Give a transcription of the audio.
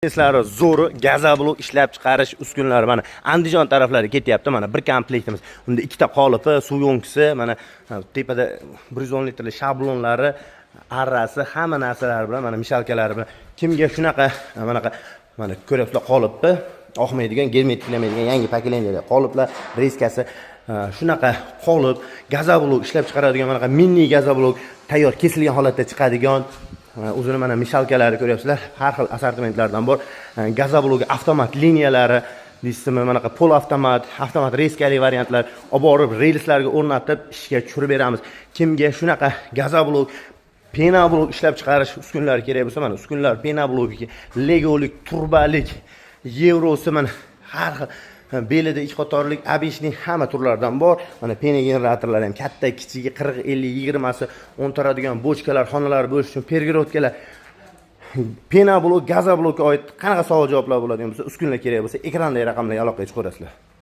Bizneslari zo'ri, газоблок ishlab chiqarish uskunalari mana Andijon taraflariga ketyapti. Mana bir komplektimiz. Unda ikkita qolipi, suv yo'nkisi, mana tepada 110 litrli shablonlari, arrasi, hamma narsalari bilan, mana мешалка lari bilan. Kimga shunaqa manaqa, mana ko'ryapsizlar, qolipni oqmaydigan, germetiklamaydigan yangi поколение da qoliplar, резка si, shunaqa qolip, газоблок ishlab chiqaradigan manaqa mini газоблок, tayyor kesilgan holatda chiqadigan, o'zini mana мешалка lari ko'ryapsizlar, har xil assortimentlardan bor. Газоблок avtomat liniyalari deysizmi, manaqa полуавтомат, avtomat резка li variantlar olib borib relslarga o'rnatib, ishga tushirib beramiz. Kimga shunaqa газоблок, пеноблок ishlab chiqarish uskunalari kerak bo'lsa, mana uskunalar, пеноблок, legolik, turbalik, yevrosi, mana har xil belida ikki qatorlik, обычный, hamma turlardan bor. Mana пена generatorlar ham katta, kichigi, 40, 50, 20si, 10 turadigan bochkalar, xonalar bo'lishi uchun перегородка lar. Пеноблок, газоблок ka oid qanaqa savol javoblar bo'ladigan bo'lsa, uskunalar kerak bo'lsa, ekrandagi raqamlarga aloqaga chiqaverasizlar.